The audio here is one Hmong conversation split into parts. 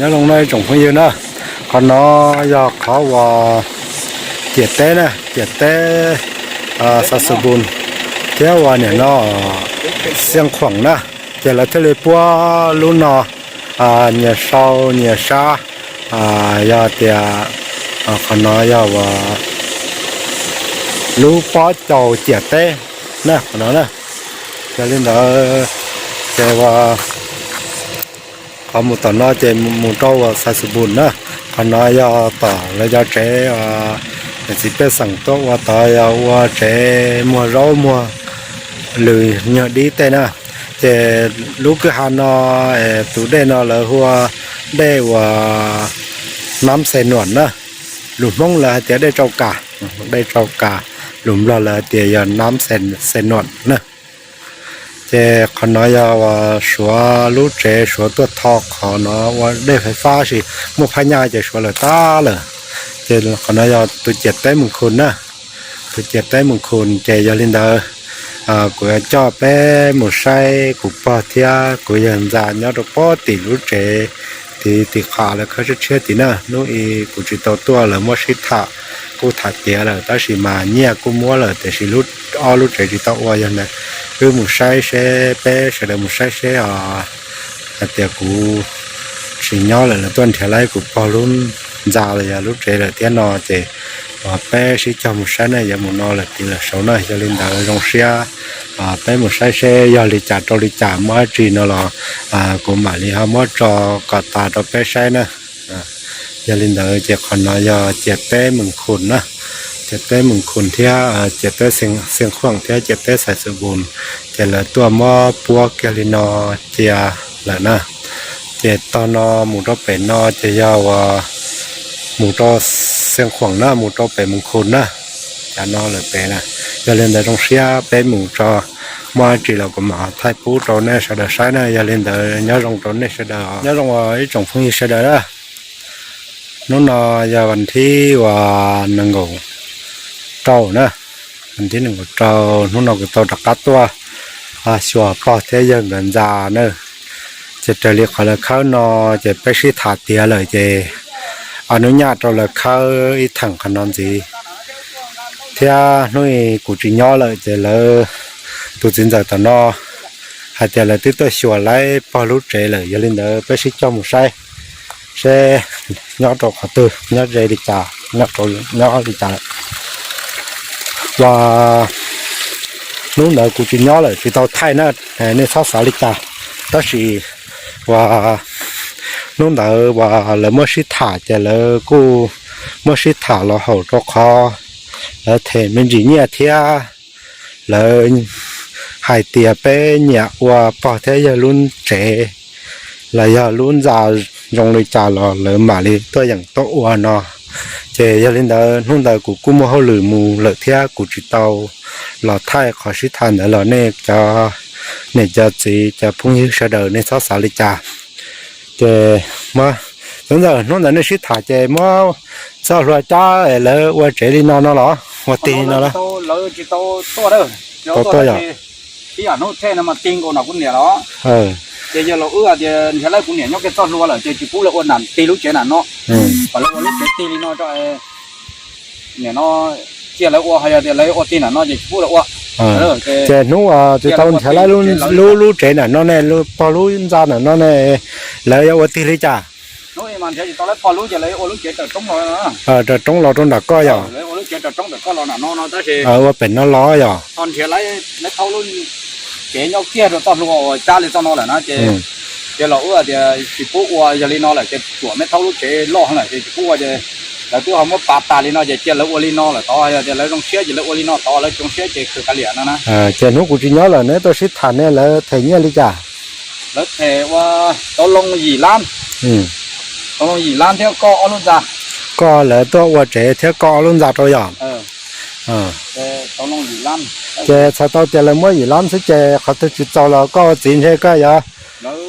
Nyob zoo no ib tsoom phooj ywg na, qhov no yog qhov uas ciam teb na, ciam teb Xaxoos Npoos thiab uas niam no Xiaj Khuam na, ces lawv thiaj li puab lub no nyias sau nyias sab. Yog tias qhov no yog uas lub pob caus ciam teb na, qhov no na. Yog li ntawd ces uas qhov mus tom no ces mus rau uas Xaxoos Npoos na. Qhov no yog tom lawv cov tsev, niam txiv pej xeem tuaj ua tod yog ua tsev muag zaub muag lws nyuag dib tej na. Ces lub kwj ha no, tus dej no lawv hu ua dej uas Nab Xes Nuam na. Lus Hmoob lawv hais tias dej Tsau Kas, dej Tsau Kas, lus Nplog lawv hais tias yog Nab Xes Nuam na. Ces qhov no yog uas Suav lub tsev, Suav tuaj tho qhov no ua dej fais fab, sis muaj phab nyaj ces Suav lawm tag lawm. Ces qhov no yog tus ciam teb Moos Khus na, tus ciam teb Moos Khus. Ces yog li ntawd kuv yuav coj peb mus saib kuv pog thiab kuv yawg ntxa nyob rau pob tim lub tsev tid, tim qhov lawv khawb tshiab tshiab tid na. Hnub i kuv tsis tau tuaj, lawv muab sib tham, kuj tham tiav lawm tab sis mas nyiaj kuj muab lawm tiam sis lub, ob lub tsev tsis tau ua. Yog li wb mus saib seb, peb sawv daws mus saib seb os, hais tias kuv tsis nyob lawm lawv tuaj nrhiav laib kuv pog lub ntxa los yog lub tsev lawm thiab no ces peb sib cog mus saib na, yuav mus no lawm tid lawm saud na. Yog li ntawd zoo siab peb mus saib seb yog li cas rau li cas, muaj dab tsi no los kuv mam li ho muab tso kom tas rau peb saib na. Yog li ntawd ces qhov no yog ciam teb Moos Khus na, ciam teb Moos Khus thiab ciam teb Xiaj Khuam thiab ciam teb Xaxoos Npoos, ces lawv tuaj muab puab kiag li no cia lawm na. Ces tog no mus rau pem no ces yog uas mus rau Xiaj Khuam na, mus rau pem Moos Khus na, cov no lawm pem na. Yog li ntawd zoo siab peb mus tso, muaj dab tsi los kuv mam thaij pub rau nej sawv daws saib na. Yog li ntawd nyob zoo rau nej sawv daws, nyob zoo ib tsoom phooj ywg sawv daws na. Hnub no yog vas thib uas nees nkaum rau na, vas thib nees nkaum rau, hnub no kuv tau rov qab tuaj xyuas pog thiab yawg nkawd ntxa na. Ces raws li qhov lawv khawb no ces peb sib tham tiav lawm ces ua hnub nyaj rau lawv khawb ib theem qhov no ntxiv, thiab hnub i kuv tsis nyob lawm ces lawv tus txiv ntxawm tom no hais tias lawv twb tuaj xyuas laib pog lub tsev lawm. Yog li ntawd peb sib coj mus saib seb nyob rau qhov twg, nyob ze li cas, nyob rau, nyob li cas lawm. Uas hnub ntawd kuv tsis nyob lawm tsis tau thaij na, nej txhob xav li cas. Tab sis uas hnub ntawd uas lawv muab sib tham ces lawv kuj muab sib tham los haum rau qhov lawv them me ntsis nyiaj thiab lawv hais tias peb nyiam ua pog thiab yawg lub tsev los yog lub ntxa zoo li cas los lawv mam li tuaj yeem tuaj ua no. Ces yog li ntawd hnub ntawd kuv kuj muaj hauj lwm mus lawm thiab kuv tsis tau los thaij qhov sib tham ntawd los nej cov niam cov txiv cov phooj ywg sawv daws nej txhob xav li cas. Ces muab, txiv ntxawm, hnub ntawd nej sib tham ces muab txoj hlua cab lawv ua tsev li no no los ua tig li no los? Tau tuaj yom. Ib yam hnub tsheb no mas tig nkaus nram kuv niam los. Ces yog los wb tias nrhiav laib kuv niam nyob kiag txoj hlua lawm ces tsis pub lawv ua nram tig lub tsev nram no, kom lawv ua lub tsev tig li no. Nim no cia lawv ua, hos yog tias lawv ua tig nram no ces tsis pub lawv ua. Ces hnub tsis tau nrhiav laib lub, lub tsev nram no ne, pog lub ntxa nram no ne, lawv yuav ua tig li cas? Hnub i mas nrhiav tsis tau laib pog lub ces lawv ua lub tsev raws roob los, raws roob los rau nram koj yom? Ua lub tsev raws roob ntawm koj los nram no no tab sis ua pem no los yom? Nrhiav laib thaub lub tsev nyob kiag rau txoj hlua uas cab li txoj no lawm na ces, ces los wb tias tsis pub ua yog li no lawm ces tsuam me thaub lub tsev loj lawm ces tsis pub ua ces lawv twb ho muab pav tas li no ces cia lawv ua li no lawm tod, yog tias lawv zoo siab ces lawv ua li no tod, lawv tsis zoo siab ces khwv kav liam no na. Ces hnub kuv tsis nyob lawm neb tuaj sib tham ne lawv them nyiaj li cas? Lawv them ua tau loo yim lab, tau loo yim lab thiab koj ob lub ntxa. Koj lawv tuaj ua tsev thiab koj ob lub ntxa rau yom? Ces txhais tau tias lawv muab yim lab xwb ces qhov twg tsis txaus los koj ua txiv ntshe koj yuav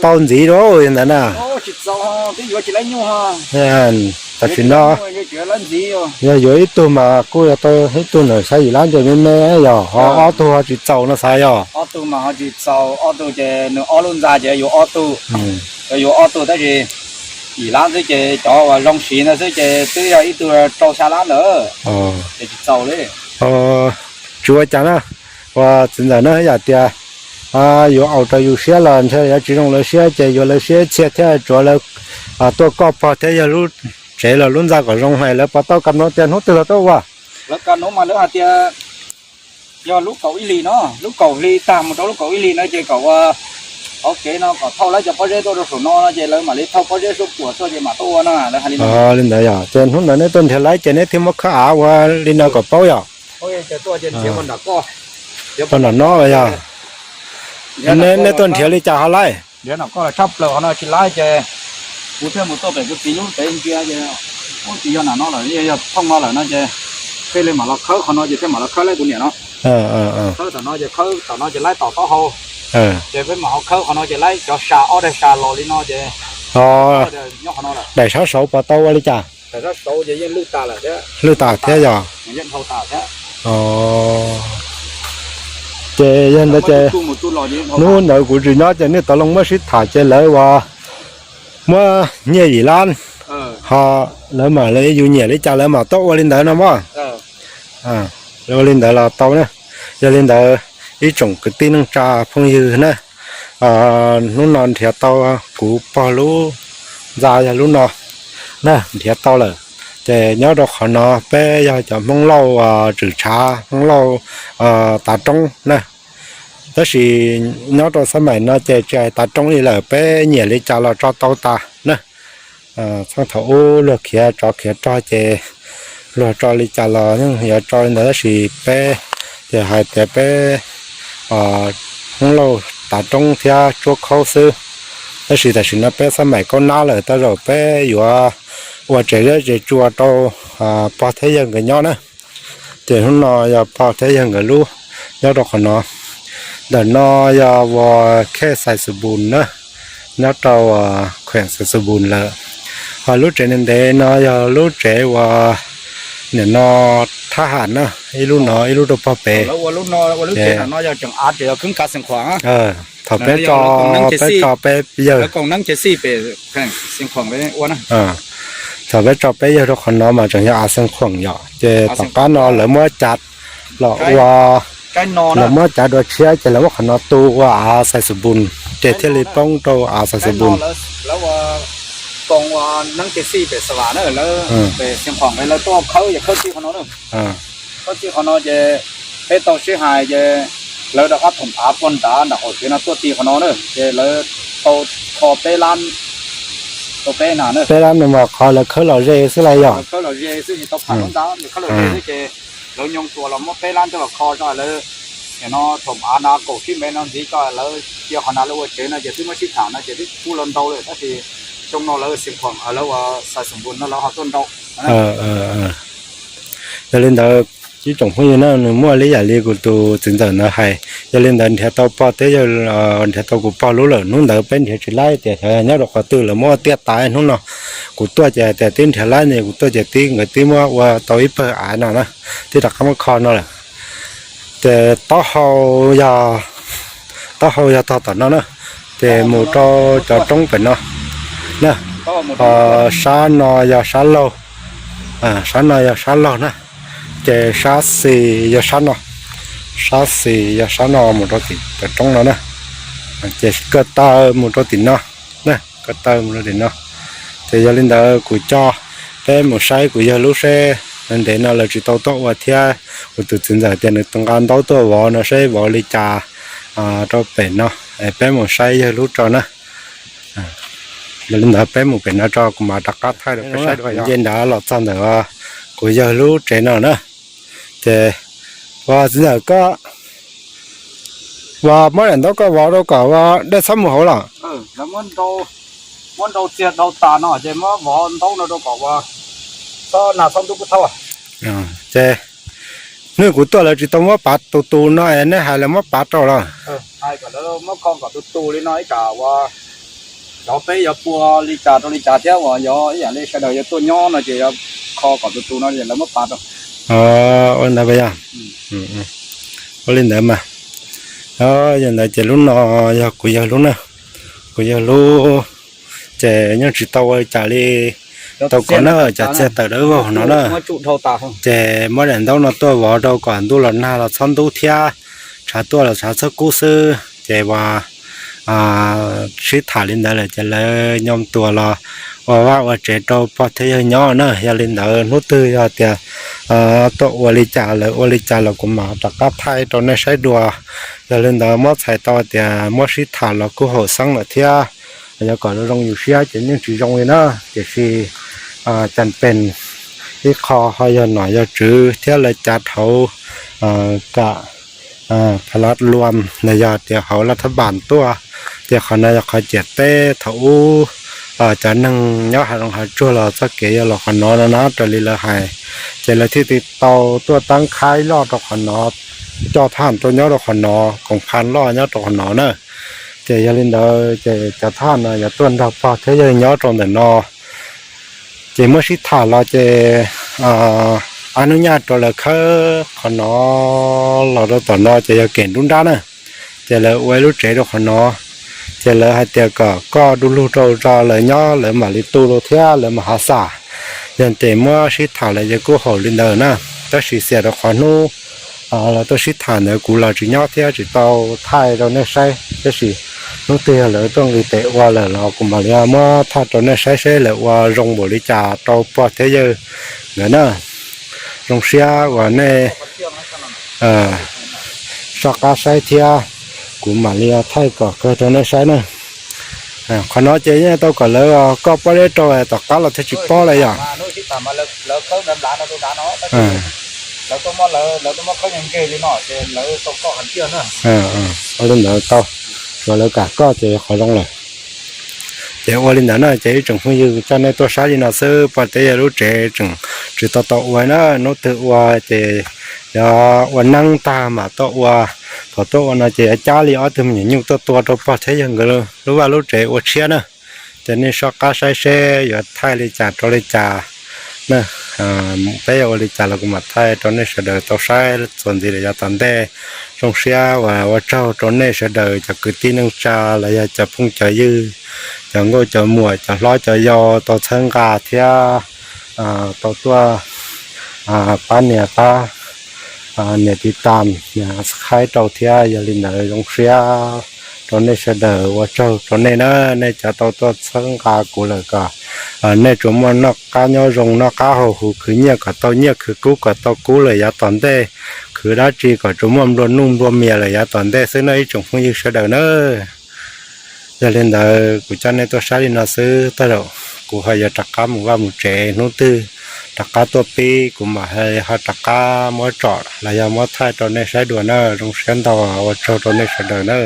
tau ntxiv rau ntawd na. Tam sim no yog yuav ib tug mas kuj yuav tau ib tug ntawm xya yim lab ces me me yog ho ob tug ho tsis txaus no xav yog? Ob tug mas ho tsis txaus, ob tug ces nws ob lub ntxa ces yuav ob tug, yuav ob tug tab sis Yim lab xwb ces cov uas zoo siv ntawd xwb ces twb yog ib tug rau xya lab ntawd, ces tsis txaus li. Tsis ua cas na, ua txiv ntxawm na yam tias yuav aus rau yus siab los ntshe yuav tsis zoo lawv siab ces yuav lawv siab txhiaj thiab tsuav lawv tuaj koj pog thiab yawg lub tsev los lub ntxa kom zoo hais lawv puas tau kam no tias hnub twg los tuaj ua. Lawv kam no mas lawv hais tias yog lub kaum ib hlis no, lub kaum hli tag mus rau lub kaum ib hlis no ces kom ua hauv kev no kom thauj lawv cov pob zeb tuaj rau saum no no ces lawv mam li thauj pob zeb suab puam tuaj ces mam tuaj ua no lawv hais li no. Li ntawd yog ces hnub ntawd neb tuaj nrhiav laib ces neb thiaj muab khawb av ua li no kom paub yog. Tuaj nram no yog neb tuaj nrhiav li cas ho laib? Nrhiav no koj tshaj plaws qhov no tsis laib ces kuv thiaj mus tuaj pem kuv txiv lub tsev ntsia ces ub tsis yog nram no lawm, yog thooj no lawm no ces thiaj li mam los khawb qhov no ces thiaj mam los khawb laib kuv niam no. Khawb tom no ces khawb tom no ces laib tom taub hau, ces peb mam ho khawb qhov no ces laib cov sa ob daim sa los li no ces nyob qhov no lawm. Daim sab saud puas tau ua li cas? Lwj tas thiab yog. Ces yog ntawd ces hnub ntawd kuv tsis nyob ces nej tau loo muab sib tham ces lawv ua muab nyiaj yim lab, ho lawv mam li yus nyiam li cas lawv mam tuaj ua li ntawd no mas. Lawv ua li ntawd los tau na. Yog li ntawd ib tsoom kwv tij neej tsa phooj ywg na, hnub no nrhiav tau kuv pog lub ntxa yog lub no na, nrhiav tau lawm. Ces nyob rau qhov no peb yog cov Hmoob Lauj tswm tshav, Hmoob Lauj tav roob na. Tab sis nyob rau xab maim no ces tsis hais tav roob li lawm, peb nyiam li cas los tso tau tas na. Txheej thaum ub luag khiav tsov khiav rog ces luag tso li cas los yeej yuav tso li ntawd tab sis peb ces hais tias peb Hmoob Lauj tav roob thiab tsuab khaub xwb. Tab sis tam sim no peb xab maim kaub nab lawm, tej zaum peb yuav ua tsev zeb tsev tsua rau pog thiab yawg nkawd nyob na. Ces hnub no yog pog thiab yawg nkawd lub nyob rau qhov no. Ntawm no yog uas khej Xais Xus Npus na, nyob rau kheem Xais Xus Npus lawm. Ho lub tsev ntev ntev no yog lub tsev uas nim no thab ham na, ib lub no ib lub rau pog pem. Thaum peb tso, peb tso peb yawg, thaum peb tso peb yawg rau qhov no mas tseem yog av xeev khuam yom, ces tom qab no lawv muab cav los ua, lawv muab cav dua tshiab ces lawv muab qhov no tu ua av Xais Xus Npus, ces thiaj li poob rau av Xais Xus Npus. Khawb txij qhov no ces peb tau sib hais ces lawv rov qab thoom av puag nrad nram qaum tsev no tuaj ti qhov no na, ces lawv tau kho peb lab rau peb na. Peb lab no mas qhov lawv khawb los ze xwb la yog? Khawb los ze xwb, tsis tau pham lub ntxa, khawb los ze xwb ces lawv nyoo tuas los muab peb lab coj los kho tso lawv. Nim no thoom av na kaum tsib mev no ntxiv tso lawv cia qhov na lawv ua tsev no ces twb muab sib tham no ces twb pub los ntau lawm tab sis xyoo no lawv xeev khuam lawv ua Xais Xus Npus no lawv ho tuaj ntau. Yog li ntawd ib tsoom phooj ywg na, nws muaj li yam li kuv tus txiv ntxawm ntawd hais, yog li ntawd nrhiav tau pog thiab yawg, nrhiav tau kuv pog lub lawm, hnub ntawd peb nrhiav tsis laib tias xyov nyob rau qhov twg lawv muab tiaj tas hnub no. Kuv tuaj ces hais tias twb nrhiav laib ne, kuv tuaj ces twb nkawd twb muab ua tau ib pawg av no na, twb rov qab muab kho no lawm. Ces taub hau yog, taub hau yog tog tom no na, ces mus rau cov roob pem no na. Sab no yog sab laug, sab no yog sab laug na, ces sab xis yog sab no, sab xis yog sab no mus rau tim cov roob no na, ces ko taw mus rau tim no na, ko taw mus rau tim no. Ces yog li ntawd kuv coj peb mus saib kuv yawg lub seb, ntev no lawv tsis tau tuaj ua thiab, kuv tus txiv ntxawm tias nws nqa ntaub tuaj vov no seb vov li cas rau pem no, peb mus saib yawg lub tso na. Yog li ntawd peb mus pem no tso kuv mam rov qab thaij rau peb saib dua. Nce nrad los txog ntawm kuv yawg lub tsev no na. Ces ua txiv ntxawm koj ua muab daim ntaub koj vov rau kom ua dej txhob mus hauv los? Ces hnub kuv tuaj lawv tsis tau muab pav tus tus no es nej hais lawv muab pav rau los? Cov peb yuav pua li cas rau li cas thiab uas yog ib yam li sawv daws yuav tuaj nyob no ces yuav kho kom tus tus no lawv muab pav rau. Ua ntawd yog, ua li ntawd mas. Yog ntawd ces lub no yog kuv yawg lub na, kuv yawg lub Ces yeej tsis tau ua li cas li, tau kom na, cov txiag tawm dawb vog no na. Ces muab daim ntaub no tuaj vov rau kom ntuj los nag los txhob ntub thiab, tshav tuaj los tshav txhob kub xwb. Ces uas sib tham li ntawd lawm ces lawv nyo tuas los ua vaj ua tsev rau pog thiab yawg nyob na. Yog li ntawd hnub twg yog tias tuaj ua li cas lawv ua li cas los kuv mam rov qab thaij rau nej saib dua. Yog li ntawd muab txhais tau tias muab sib tham los kuj haum xeeb lawm thiab, yog kom zoo yus siab ces yeej tsis zoo li na. Tiam sis cas pes ib qho ho yog nom yog tswv thiab lawv cav dhauv kam pha lab luam los yog tias hauv laj thab npas tuaj. Ces qhov no yog qhov ciam teb thaum ub cov neeg nyob hav zoov hav tsuag los txoj kev yog los qhov no no na raws li lawv hais. Ces lawv thiaj li tau tuaj tab khaib loj rau qhov no, coj thab ham tuaj nyob rau qhov no, koom pha loj nyob rau qhov no na. Ces yog li ntawd ces cov thab ham no yuav tuaj nrog pog thiab yawg nyob rau ntawm no. Ces muab sib tham los ces ab hnub nyaj rau lawv khawb qhov no los rau tom no ces yog kem nruab nrab na. Ces lawv ua ib lub tsev rau qhov no. Ces lawv hais tias kom koj du lug rau tso lawv nyob lawv mam li tu lawm thiab lawv mam hav xam. Yog ces muab sib tham lawm ces kuj haum li ntawd na. Tab sis xiam rau qhov hnub lawv tuaj sib tham ntawd kuv los tsis nyob thiab tsis tau thaij rau nej saib, tab sis hnub twg yog lawv tuaj nqis tes ua lawm los kuv mam li muab thaij rau nej saib seb lawv ua zoo npaum li cas rau pog thiab yawg nkawd na. Zoo siab uas nej soj qab saib thiab, kuv mam li thaij kom kawg rau nej saib na. Qhov no ces yeej tau kom lawv koj pob zeb rau tom qab los thiaj tsis pob lawm yom. Ua li ntawd tau, tsuav lawv kam koj ces qhov zoo lawm. Ces ua li ntawd na ces ib tsoom phooj ywg coj nej tuaj saib li no xwb, pog thiab yawg lub tsev tseem tsis tau tau ua na, hnub twg ua ces yog ua neeb tag mam tuaj ua. Thaum tuaj ua no ces yuav cab li ob tug me nyuam nyuj tuaj tua rau pog thiab yawg nkawd lub vaj lub tsev ua tshiab na. Ces nej soj qab saib seb yuav thaij li cas rau li cas na. Peb yuav ua li cas los kuv mam thaij rau nej sawv daws tau saib txuas ntxiv lawm yav tom ntej. Zoo siab uas ua tsaug rau nej sawv daws cov kwv tij neej tsa los yog cov phooj cov ywg, cov nkauj cov muam, cov hlob cov yau tau txhawb nqa thiab tau tuaj pab nias pab nias tiv tam nias subscribe rau thiab. Yog li ntawd zoo siab rau nej sawv daws, ua tsaug rau nej na, nej cov tau tuaj txhawb nqa kuv lawm kom nej tsuas muaj noj qab nyob zoo, noj qab haus huv, khwv nyiaj kom tau nyiaj, khwv kub kom tau kub lawm yav tom ntej, khwv dab tsi kom tsuas muaj nplua nuj nplua mias lawm yav tom ntej xwb na ib tsoom phooj ywg sawv daws na. Yog li ntawd kuv coj nej tuaj saib li no xwb, tej zaum kuv ho yuav rov qab mus vaj mus tsev, hnub twg rov qab tuaj pib kuv mam ho rov qab muab tsom los yog muab thaij rau nej saib dua na. Zoo siab ntau, ua tsaug rau nej sawv daws na.